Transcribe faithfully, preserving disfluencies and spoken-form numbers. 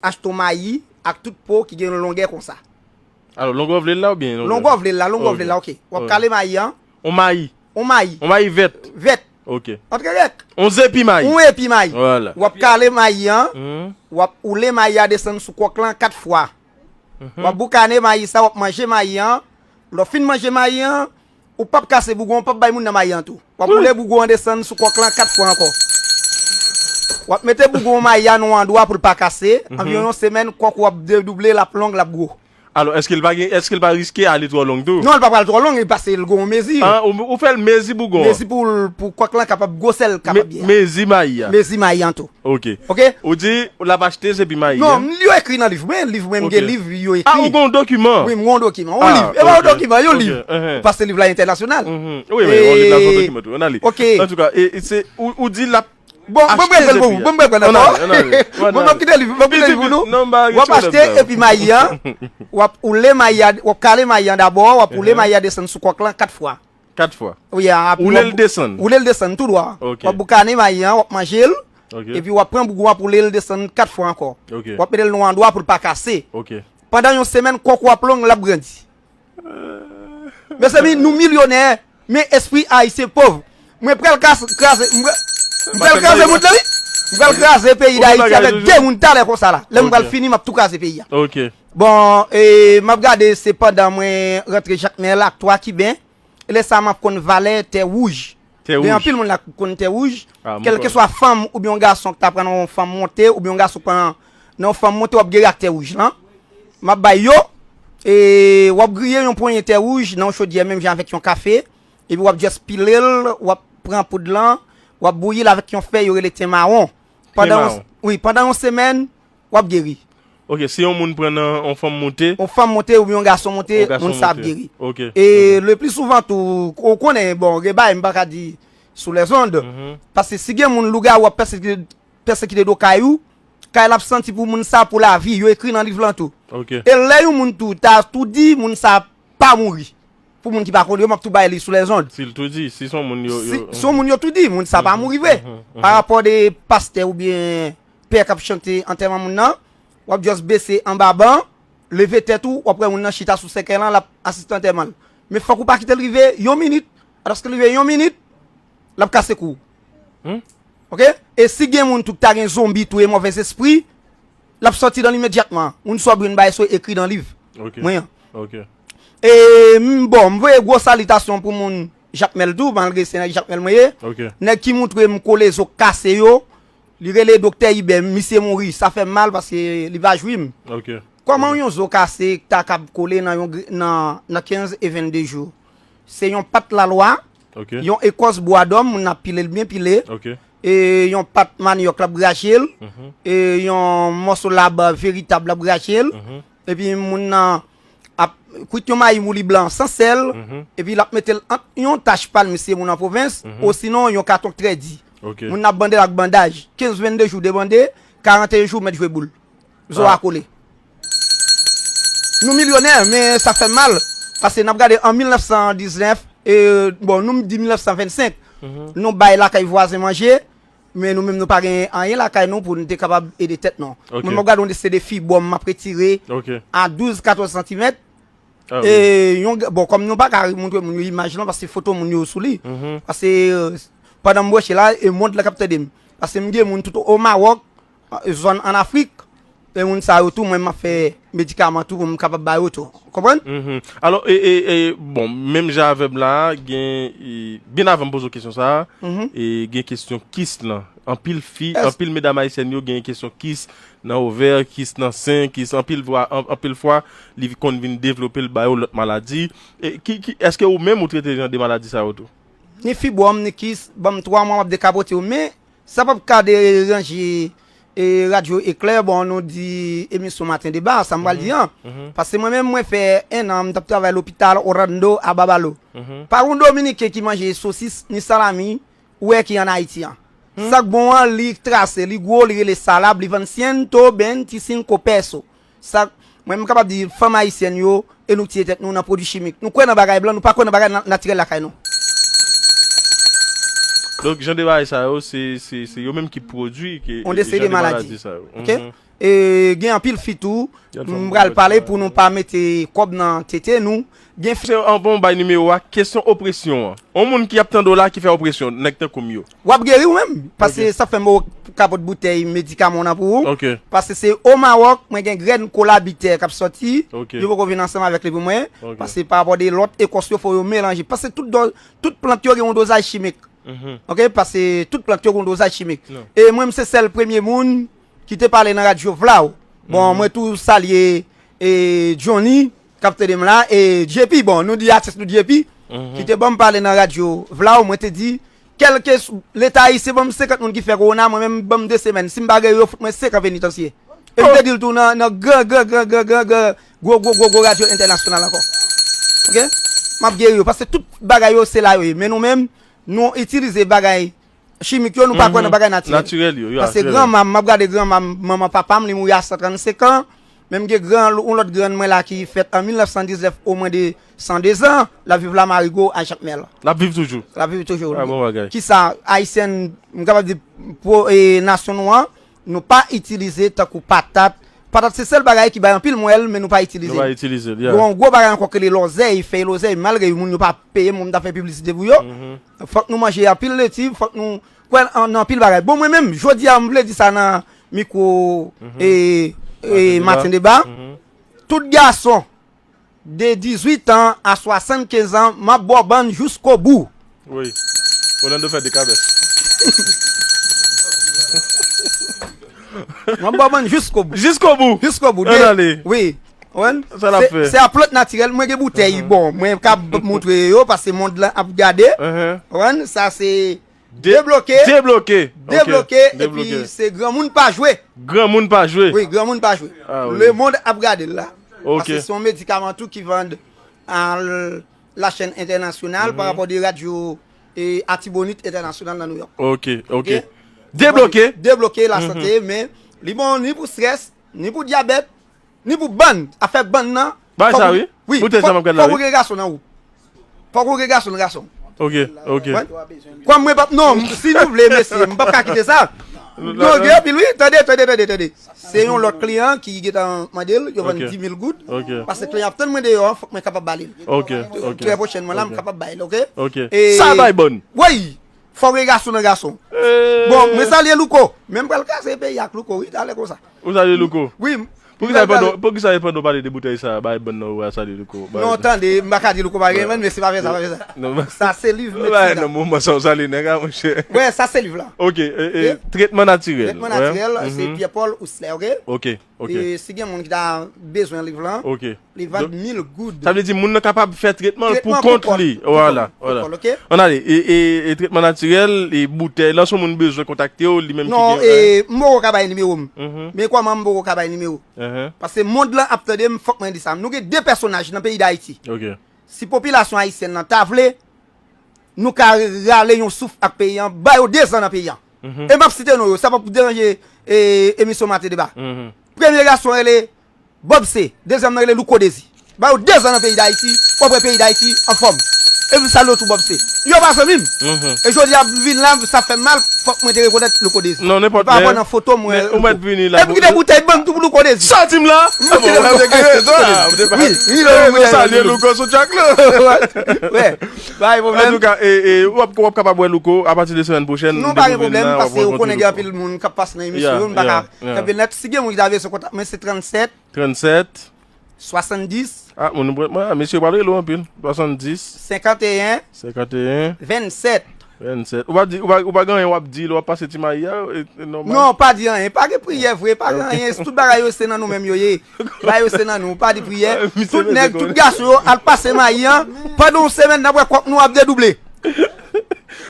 achte yon mayi ak tout po ki gen yon longè konsa. Alò, longè w vle l la oubyen? Longè w vle l la, longè w vle l la, ok. W ap kale mayi an. On mayi. On mayi. On mayi vèt. Vèt. Ok. Antre rèk. On zepi mayi. On epi mayi. Vwala. W ap kale mayi an. W ap woule mayi a desann sou kòk lan kat fwa. W ap boukane mayi sa, w ap manje mayi an. Lè w fin manje mayi an, ou p ap kase bougon, ou p ap bay moun nan mayi an tou. W ap woule bougon an desann sou kòk lan kat fwa ankò. W ap mete bougon mayi a nan yon andwa pou l pa kase. Anviwon yon semèn, kòk ou ap dedouble, l ap long, l ap gwo. Alò, èske l pa gen, èske l pa riske ale twò long tou? Non, l pa pral twò long, paske l gen yon mezi. Ah, ou, ou fè l mezi bougon an. Mezi pou, pou kòk lan kapab gwosè l kapab byen. Mezi mayi a. Mezi mayi an tou. Ok. Ok? Ou di, l ap achte se pi mayi. Non, yo ekri nan liv mwen, liv mwen, m gen liv, yo ekri. Ah, ou gen yon dokiman? Wi, m gen yon dokiman. Yon liv. E pa yon dokiman, yon liv. Paske liv la entènasyonal. Wi, men yon liv la se yon dokiman tou. Ann ale. Ok. Antouka, e, se, ou, ou di l ap Bon, mwen mwen pran pou ou, mwen mwen pran nan. Mwen mwen kite li, mwen kite li pou nou. W ap achte epi mayi an, w ap woule mayi a, w ap kale mayi an dabò, w ap woule mayi a desann sou kòk lan kat fwa. Kat fwa. Wi, apre woule l desann. Woule l desann tou dwa. W ap boukane mayi an, w ap manje l. Epi w ap pran bougon w ap woule l desann kat fwa ankò. W ap mete l nan yon andwa pou l pa kase. Pandan yon semèn, kòk ou ap long, l ap grandi. Mezanmi, nou milyonè, men espri ayisyen pòv. Mwen pral kraze, kraze, mwen pral kraze moun nan wi. Mwen pral kraze peyi Dayiti avèk de moun talè konsa la. Lè mwen pral fini, m ap tou kraze peyi a. Bon, e, m ap gade se pandan mwen rantre Jakmèl ak twa Kiben. E lè sa a m ap konn valè tè wouj. Gen anpil moun la k konn tè wouj. Kèlkeswa fanm oubyen yon gason ki ta pran nan yon fanm monte oubyen yon gason pran nan yon fanm monte, w ap geri ak tè wouj lan. M ap bay yo. E w ap griye yon ponyen tè wouj nan yon chodyè menm jan avèk yon kafe. Epi w ap just pile l, w ap pran poud lan, w ap bouyi l avèk yon fè yo rele ten mawon. Pandan yon, wi, pandan yon semèn, w ap geri. Ok, si yon moun pran nan yon fanm monte. Yon fanm monte oubyen yon gason monte, moun sa ap geri. Ok. E le pli souvan tou, ou konnen, bon, gen bagay m pa ka di sou lèzond, paske si gen moun lougawou ap pèsekite, pèsekite do kay ou, kay la ap santi pou moun sa pou lavi, yo ekri nan liv lan tou. Ok. E lè yon moun tou ta tou di, moun sa pa mouri. Pou moun ki pa konn yo, m ap tou bay li sou lèzond. Si l tou di, si s on moun yo. Si, yo, si s on moun yo tou di, moun sa pa mouri vre. Pa rapò de pastè oubyen pè k ap chante antèman moun nan, w ap just bese anba ban, leve tèt ou, w ap wè moun nan chita sou sèkèy lan, l ap asiste antèman l. Men fòk ou pa kite l rive yon minit. Alòske l rive yon minit, l ap kase kou w. Ok? E si gen moun tou ki ta gen zonbi tou e mòvèzespri, l ap sòti dan l imedyatman. Moun sa w ap jwenn bagay sa yo ekri nan liv mwen an. Ok. E m, bon, m voye gwo salitasyon pou moun Jakmèl tou, malgre se nèg Jakmèl mwen ye. Ok. Nèg ki moutre m kole zo kase yo, li rele Doktè Ibè, misye mouri, sa fè m mal paske li pa jwi m. Ok. Kòman yon zo kase ta kab kole nan yon gri-, nan, nan kenz e vennde jou? Se yon pat lalwa, ok, yon ekòs bwadòm, moun ap pile l byen pile. Ok. E yon pat manyòk l ap graje l. Mhm. E yon mòso lab veritab l ap graje l. Mhm. Epi moun nan ap kwit yon mayi mouli blan san sèl. Mhm. Epi l ap mete l ant yon tach palmis se moun an pwovens, mhm, osinon yon katon trè di. Ok. Moun nan ap bande l ak bandaj. Kenz vennde jou debande, karanteyen jou mèt jwe boul. Zo a kole. Nou milyonè, men sa fè m mal. Paske n ap gade an mil nèf san diznèf, e, bon, nou m di mil nèf san vennsenk, mhm, nou bay lakay vwazen manje, men nou menm nou pa gen anyen lakay nou pou n te kapab ede tèt nou. Ok. Mwen m ap gade yon se de fibwòm m ap retire, ok, a douz, katòz santimèt. Ah, e wi. Yon, bon, kòm nou pa ka montre moun yo imaj lan, paske foto moun yo sou li. Mhm. Paske, euh, pandan m branche la, e mond lan k ap tande m. Paske m gen moun tout o Mawòk, zòn ann Afrik, e moun sa yo tou, mwen m ap fè medikaman tou pou m kapab ba yo tou. Konprann? Mhm. Alò, e, e, e, bon, menm jan avè m la, gen, e, byen avan m poze w kesyon sa a, mhm, e gen kesyon kis lan. Anpil fi, anpil medam ayisyèn yo gen kesyon kis nan ovè, kis nan sen, kis anpil vwa, an-, anpil fwa, li konn vin devlope l ba yo lòt maladi. E ki, ki, èske ou menm ou trete jan de maladi sa yo tou? Ni fibwòm, ni kis, ban m twa mwa, m ap dekapote w. Men, sa p ap ka deranje, e, radyo eklè, bon, nou di emisyon Maten Deba, sa m pral di an. Mhm. Paske mwen menm, mwen fè en an, m t ap travay lopital Orlando a Babalo. Mhm. Pa yon Dominiken ki manje sosis, ni salami, ou wè ki ann Ayiti an. Hmm. Sa k bon an, li trase, li gwo, li rele salab, li vann ciento veinticinco peso. Sa, mwen, m kapab di, fanm ayisyèn yo, e nou tiye tèt nou nan pwodui chimik. Nou kwè nan bagay blan, nou pa kwè nan bagay na-, natirèl lakay nou. Donk, jan de bagay sa yo, se, se, se yo menm ki pwodui ke, on de seri de maladi sa yo. Ok? Mhm. E, gen anpil fi tou. M pral pale pou nou pa mete kòb nan tete nou. Gen fi. Se anvan w bay nimewo a, kesyon opresyon an. On moun ki ap tande w la ki fè opresyon, nèg tankou m yo. W ap geri ou menm. Paske sa fè m ka pot boutèy medikaman w nan pou ou. Paske se o Mawòk, mwen gen grenn kolabitè k ap sòti. Yo poko vin ansanm avèk li pou mwen. Paske pa rapò de lòt ekòs yo fò yo melanje. Paske tout, do, tout plant yo gen yon dozaj chimik. Ok, paske tout plant yo gen yon dozaj chimik. E mwen, m se sèl premye moun ki te pale nan radyo Vlaw. Bon, mwen tou salye e Johnny, k ap tande m la, e J P, bon, nou di atis nou J P, ki te ban m pale nan radyo Vlaw, mwen te di, kèlke, Leta ayisyen ban m senkant moun ki fè kowona, mwen menm ban m de semèn. Si m pa geri yo, fout mwen senk an penitansye. E m te di l tou nan, nan gran, gran, gran, gran, gran, gran, gwo, gwo, gwo, gwo radyo entènasyonal ankò. Ok? M ap geri yo, paske tout bagay yo, se la yo ye. Men nou menm, nou itilize bagay chimik yo, nou pa kwè nan bagay natirèl. Natirèl yo, yo. Paske granmanm, m ap gade granmanm, manman papa m, li mouri a san trannsenk an. Men m gen gran, yon lòt grann mwen la ki fèt an mil nèf san diznèf, o mwen de san de zan, l ap viv la Marigo a Jakmèl. L ap viv toujou. L ap viv toujou. Ah, bon bagay. Kisa, Ayisyèn, m kapab di, pou, e, nasyon nou an, nou pa itilize tankou patat. Patat se sèl bagay ki bay anpil mwèl, men nou pa itilize. Nou pa itilize l, yeah. Gon gwo bagay ankò ki rele lòzèy, fèy lòzèy, malgre moun yo pa peye m pou m ta fè piblisite pou yo. Fòk nou manje anpil leti, fòk nou kwè nan anpil bagay. Bon, mwen menm, jodi a, m vle di sa nan mikwo, e, e, Maten Deba. Tout gason de dizuit an a swasannkenz an, m ap ba w bann jiskobou. Wi. Orlando fè dekabès. M ap ba w bann jiskobou. Jiskobou. Jiskobou. Ann ale. Wi. Ou konprann? Sa l ap fè. Se a plant natirèl. Mwen gen boutèy, bon, mwen ka montre yo, paske mond lan ap gade. Ou konprann? Sa se Debloke. Debloke. Debloke, epi se granmoun pa jwe. Granmoun pa jwe. Wi, granmoun pa jwe. Le mond ap gade l la. Paske se yon medikaman tou ki vann a la chèn entènasyonal pa rapò de radyo e Atibonit entènasyonal nan Nouyòk. Ok, ok. Debloke. Debloke lasante, men li bon ni pou strès, ni pou dyabèt, ni pou bann, afè bann nan. Bagay sa, wi. Wi, boutèy sa m ap gad la, wi. Fòk ou gen gason nan ou. Fòk ou gen gason nan gason. Ok, ok. Kòm mwen p ap, non, si nou vle, mesye, m p ap ka kite sa. Non, gen anpil, wi. Tande, tande, tande, tande. Se yon lòt kliyan ki gentan mande l, yo vann dis mil goud. Ok. Paske kliyan ap tann mwen deyò, fòk mwen kapab ba li l. Ok, ok. Trè pwochènman la, m kapab ba li, ok? Ok. Sa bay bòn. Wi. Fòk gen gason nan gason. Bon, mwen salye Louko. Men m pral kraze peyi ak Louko, wi, talè konsa. Ou salye Louko? Wi. Poukisa e pandan, poukisa e pandan w pale de boutèy sa a, bay bòn nan ou a salye Louko? Non, tande, m pa ka di Louko pa gen vann, mesye, pa fè sa, pa fè sa. Sa se liv medsin la. Nan moman sa w salye nèg la, monchè. Wè, sa se liv la. Ok, e, e, tretman natirèl. Tretman natirèl, se Pierre Paul Ousler, ok? Ok, ok. E si gen moun ki ta bezwen liv lan, ok. Li vann mil goud. Sa vle di moun nan kapab fè tretman l pou kont li. Vwala, vwala. Ann ale, e, e, e tretman natirèl, e boutèy lan, si yon moun bezwen kontakte w, li menm ki gen. Non, e, m poko ka bay nimewo m. Men kòman m poko ka bay nimewo? Paske mond lan ap tande m, fòk mwen di sa. Nou gen de pèsonaj nan peyi Dayiti. Ok. Si popilasyon ayisyèn nan ta vle, nou ka rale yon souf ak peyi an, ba yo de zan nan peyi an. E m ap site non yo, sa p ap deranje, e, emisyon Maten Deba. Premye gason rele Bob C. Dezyèm nan rele Louko Dezi. Ba yo de zan nan peyi Dayiti, w ap wè peyi Dayiti anfòm. E m salye w tou, Bob C. Yo pa zanmi m. E jodi a m vin la, sa fè m mal, fòk mwen te rekonèt Louko Dezi. Non, nenpòt, pa rapò nan foto mwen. Ou mèt vini la. E m kite boutèy ban m tou pou Louko Dezi. Sa di m la? M kite boutèy. Wi, wi, wi, wi, wi. Salye Louko sou tchak la. Wè, pa gen pwoblèm. Antouka, e, e, w ap, w ap kapab wè Louko apati de semèn pwochèn. Non, pa gen pwoblèm, paske ou konnen gen anpil moun k ap pase nan emisyon yo, m pa ka kanpe nèt. Si gen moun ki ta vle sou kontak mwen, se trannsèt. Trannsèt. Swasanndis. Ah, moun, mwen, mwen, mesye, pral rele w anpil. Swasanndis. Senkanteyen. Senkanteyen. Vennsèt. Vennsèt. Ou pa di, ou pa, ou pa gen anyen w ap di, lè w ap pase ti mayi a, e, e nòmal. Non, pa di anyen. Pa gen priyè vre, pa gen anyen. Tout bagay yo se nan nou menm yo ye. Bagay yo se nan nou. Pa di priyè. Tout nèg, tout gason yo, al pase mayi an. Pandan yon semèn, n ap wè kòb nou ap dedouble.